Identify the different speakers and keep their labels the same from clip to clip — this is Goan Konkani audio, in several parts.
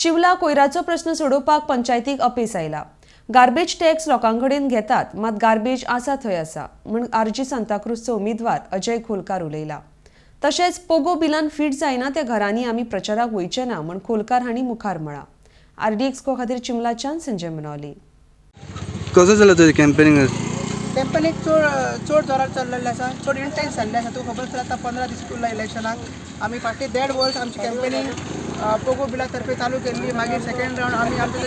Speaker 1: चिवला कोयराचो प्रश्न सोडोवपाक पंचायतीक अपेस आयला. गार्बेज टॅक्स लोकांकडेन घेतात, मात गार्बेज आसा थंय आसा म्हूण आरजी सांताक्रूजचो उमेदवार अजय खोलकार उलयला. तशेंच पोगो बिलान फिट जायना त्या घरांनी आमी प्रचाराक वयचे ना म्हूण खोलकार हांणी मुखार म्हळां. आरडीएक्सको खातीर चिमलाच्यान संजय मनोली.
Speaker 2: कसो जालो तुजें कॅम्पेनिंग?
Speaker 3: कॅम्पेनीक चड चड जोरार चल्लेलें आसा, चड इंटेन्स जाल्लें आसा. तुका खबर आसतलें आतां 15 दीस उरला इलेक्शनाक. आमी फाटीं 1.5 वर्स आमची कॅम्पेनींग पोगो बिला तर्फे चालू केल्ली. मागीर सेकेंड रावंड आमी आमचे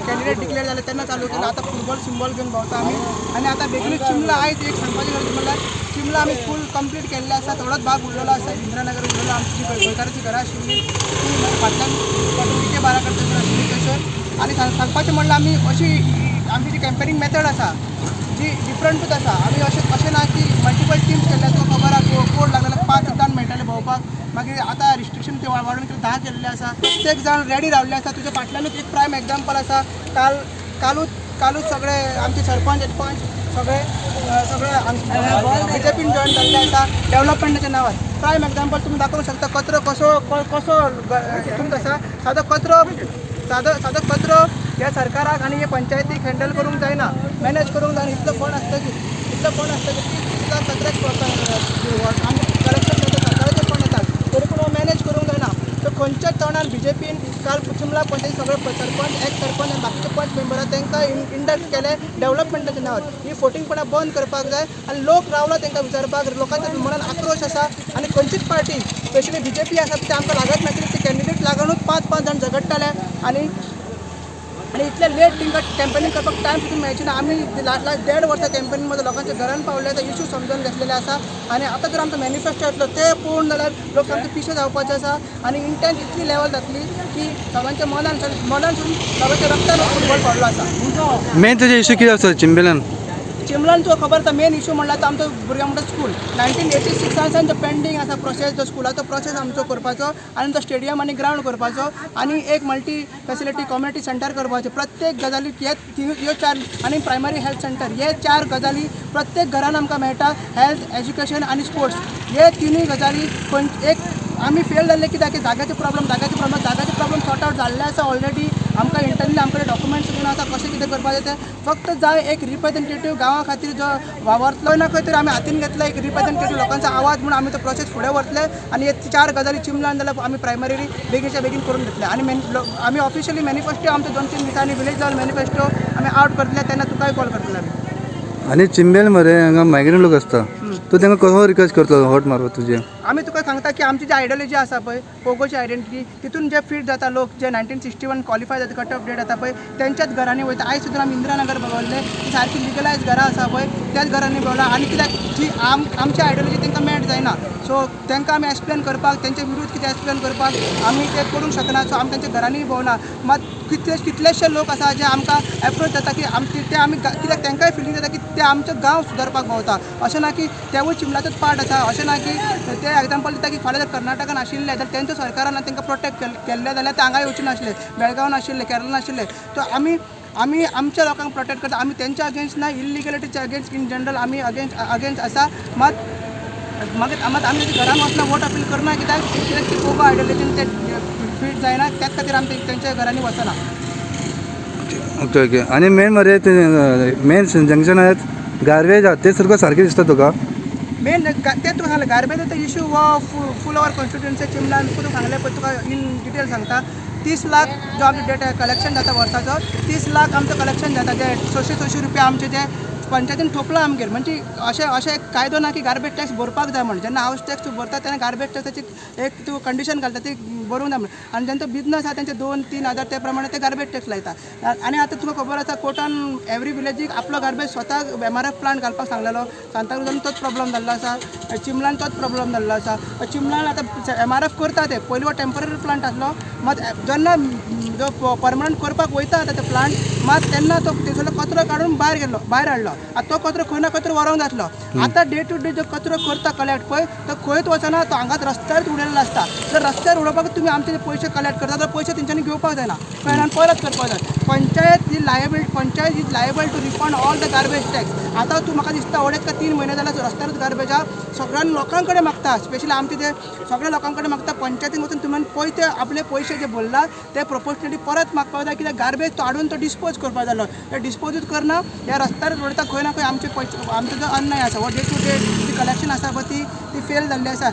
Speaker 3: कॅन्डिडेट डिक्लेअर जाले तेन्ना चालू केलं. आतां फुटबॉल सिंबॉल घेवन भोंवता आमी. आनी आतां बेगीनूच चिमला आयज एक सांगपाची गरज म्हणल्यार चिमला आमी फूल कंप्लीट केल्लें आसा. थोडोच भाग उरलेलो आसा, इंदिरानगर उरलेलो. आमची जी गोंयकाराची घरां आशिल्ली ती मागीर फाटल्यान डी के बारा कडेन आशिल्ली थंयसर. आनी सांगपाचें म्हणल्यार आमी अशी आमची जी कॅम्पेनींग मेथड आसा जी डिफरंटूच आसा. आमी अशें अशें ना की मल्टिपल टिम्स केल्ले. तुका खबर आसा कोड लागलेले 5 जाण मेळटाले भोंवपाक. मागीर आतां रिस्ट्रिक्शन ते वाडोवन कितें 10 केल्ले आसा. प्रत्येक जाण रेडी रावल्ले आसा. तुज्या फाटल्यानूच एक प्रायम एग्जाम्पल आसा. कालूच सगळे आमचे सरपंच पंच सगळे सगळे बीजेपीन जॉयन जाल्ले आसा डेवलपमेंटाच्या नांवार. प्रायम एग्जाम्पल तुमी दाखोवंक शकता. कचरो कसो कसो हितून आसा. सादो कचरो सादो सादो कचरो ह्या सरकाराक आनी हे पंचायतीक हँडल करूंक जायना, मॅनेज करूंक जायना. इतलो फंड आसतकीच 30-30 लाख कचऱ्याक आमी कलेक्शन जाता, सरकाराचे फंड येतात, तरी पूण हो मॅनेज करूंक जायना. सो खंयच्याच तोंडान बीजेपीन काल चिमला पंचायती सगळे सरपंच, एक्स सरपंच आनी बाकीचे पंच मेंबरां तांकां इंडक्ट केले डेवलपमेंटाच्या नांवार. ही फोटिंगपणां बंद करपाक जाय आनी लोक रावला तांकां विचारपाक. लोकांच्या मनान आक्रोश आसा आनी खंयचीच पार्टी स्पेशली बीजेपी आसा ते आमकां लागत ना. कित्याक ते कॅन्डिडेट लागूनच 5-5 जाण झगडटाले आनी आनी इतले लेट तांकां कॅम्पेनींग करपाक टायम सुद्दां मेळचे ना. आमी लास्ट 1.5 वर्सां कॅम्पेनींग मध्ये लोकांच्या घरान पावले, ते इशू समजून घेतलेले आसा. आनी आतां जर आमचो मॅनिफेस्टो येतलो ते पळोवन जाल्यार लोक सामके पिशे जावपाचे आसा. आनी इंटेन्स इतली लेवल जातली की सगळ्यांच्या मनान सोडून सगळ्यांच्या रक्तान फुटबॉल पडलो आसा.
Speaker 2: मेन तुजे इशू कितें आसा चिंबेलान?
Speaker 3: चिमलान तुका खबर आसा मेन इशू म्हणल्यार तो आमचो भुरग्यां म्हणटा स्कूल. 1986 जो पेंडींग आसा प्रोसेस, जो स्कुलाचो प्रोसेस आमचो करपाचो आनी तो स्टेडियम आनी ग्रावंड करपाचो आनी एक मल्टी फेसिलिटी कम्युनिटी सेंटर करपाचें. प्रत्येक गजाली हे ह्यो 4 आनी प्रायमरी हेल्थ सेंटर हे 4 गजाली प्रत्येक घरान आमकां मेळटा. हेल्थ, एज्युकेशन आनी स्पोर्ट्स हे तिनूय गजाली एक आमी फेल जाल्ले कित्याक की जाग्याचे प्रॉब्लम सॉर्ट आवट जाल्ले आसा ऑलरेडी. आमकां इंटरनली आमकडे डॉक्युमेंट्स बीन आसा कशें कितें करपाचें तें. फक्त जाय एक रिप्रेझेंटेटीव गांवा खातीर जो वावरतलो ना खंय तरी आमी हातीन घेतला एक रिप्रेझेंटेटीव लोकांचो आवाज म्हूण आमी तो प्रोसेस फुडें व्हरतले. आनी हे 4 गजाली चिमलान जाल्यार आमी प्रायमरीली बेगीनच्या बेगीन करून घेतले. आनी आमी ऑफिशियली मॅनिफेस्टो आमचो 2-3 दिसांनी विलेज लेवल मॅनिफेस्टो आमी आवट करतले तेन्ना तुकाय कॉल करतले आमी.
Speaker 2: आनी चिंबेल मरे हांगा मायग्रंट लोक आसता, तूं तांकां कसो रिक्वेस्ट करतलो वोट मारपाक तुजें?
Speaker 3: आमी तुका सांगता की आमची जी आयडियोलॉजी आसा पळय पोगोची आयडेंटिटी, तितून जे फीट जाता लोक जे 1961 क्वॉलिफाय जाता, कट ऑफ डेट जाता पळय तेंच्याच घरांनी वयता. आयज सुद्दां आमी इंदिरानगर भोंवल्ले, सारकी लिगलायज घरां आसा पळय त्याच घरांनी भोंवला. आनी कित्याक जी आमची आयडियोलॉजी तांकां मॅच जायना. सो तांकां आमी एक्सप्लेन करपाक, तेंचे विरुद्ध कितें एक्सप्लेन करपाक आमी ते करूंक शकना. सो आमी तेंच्या घरांनी भोंवना. मात कितलेशे लोक आसा जे आमकां एप्रोच जाता की आमचे ते आमी कित्याक तांकांय फिलींग जाता की ते आमचो गांव सुदारपाक भोंवता. अशें ना की तेवूय चिमलाचोच पार्ट आसा. अशें ना की ते एग्जाम्पल दिता की फाल्यां जर कर्नाटकान आशिल्ले जाल्यार तेंच्या सरकारान तांकां प्रोटेक्ट केल्ले जाल्यार ते हांगा येवचे नासले, बेळगांव नाशिल्ले, केरला नाशिल्ले. सो आमी आमच्या लोकांक प्रोटेक्ट करता. आमी तेंच्या अगेन्स्ट ना, इलिगलिटीच्या अगेन्स्ट इन जनरल आमी अगेन्स्ट आसा. मात मागीर मात आमी घरान वचना, वोट अपील करना. कित्याक कित्याक ती पोगो आयडियोलॉजीन ते फीट जायना, त्याच खातीर आमी तेंच्या घरांनी वचना.
Speaker 2: Okay okay. आनी मेन मरे ते मेन जंक्शन आहेत गार्बेज आहा ते सारको सारकें दिसता तुका?
Speaker 3: मेन ते तुका सांगलें गार्बेजाचो इशू हो फूल our constituency चिमलान तुका सांगलें पळय, तुका इन डिटेल सांगता. 30 लाख जो आमचो डेटा कलेक्शन जाता वर्साचो, 30 लाख आमचो कलेक्शन जाता. जे 600-600 रुपया आमचे जे पंचायतीन थोपला आमगेर. म्हणजे अशें अशें कायदो ना की गार्बेज टॅक्स भरपाक जाय म्हण. जेन्ना हावस टॅक्स तूं भरता तेन्ना गार्बेज टॅक्साची एक तूं कंडिशन घालता ती भरूंक जाय म्हण. आनी जेंचो बिजनस आसा तेंचे 2-3 हजार ते प्रमाणे ते गार्बेज टॅक्स लायता. आनी आतां तुका खबर आसा कोर्टान एवरी विलेजीक आपलो गार्बेज स्वता एमआरएफ प्लांट घालपाक सांगलेलो. सांताक्रुजान तोच प्रॉब्लम जाल्लो आसा, चिमलान तोच प्रॉब्लम जाल्लो आसा. चिमलान आतां एमआरएफ करता ते पयलीं हो टेम्पररी प्लांट आसलो, मात जेन्ना जो परमनंट करपाक वयता आतां ते प्लांट, मात तेन्ना तो थंयसरलो कचरो काडून भायर गेलो, भायर हाडलो. आतां तो कचरो खंय ना खंय तरी व्हरोंक जातलो. आतां डे टू डे जो कचरो करता कलेक्ट पळय तो खंयच वचना, तो हांगाच रस्त्यारच उडयलेलो आसता. तर रस्त्यार उडोवपाक तुमी आमचे जे पयशे कलेक्ट करता जाल्यार पयशे तेंच्यांनी घेवपाक जायना, कळ्ळें, आनी परत करपाक जाय. पंचायत ही liable, panchayat is liable to refund all the garbage tax. आतां तूं म्हाका दिसता अडेच का 3 म्हयने जाल्यार रस्त्यारूच गार्बेज आहा. सगळ्या लोकां कडेन मागता, स्पेशली आमचे ते सगळ्या लोकां कडेन मागता, पंचायतीन वचून तुमी पळय ते आपले पयशे जे भरला ते प्रोपोर्शनली परत मागपाक जाय, कित्याक गार्बेज तो हाडून तो डिस्पोज करपाक जालो. ते डिस्पोजूच करना, ह्या रस्त्यारूच उडयता. खंय ना खंय आमचे पयशे, आमचो जो अन्याय आसा हो डे टू डे जी कलेक्शन आसा पळय ती ती फेल जाल्ली आसा.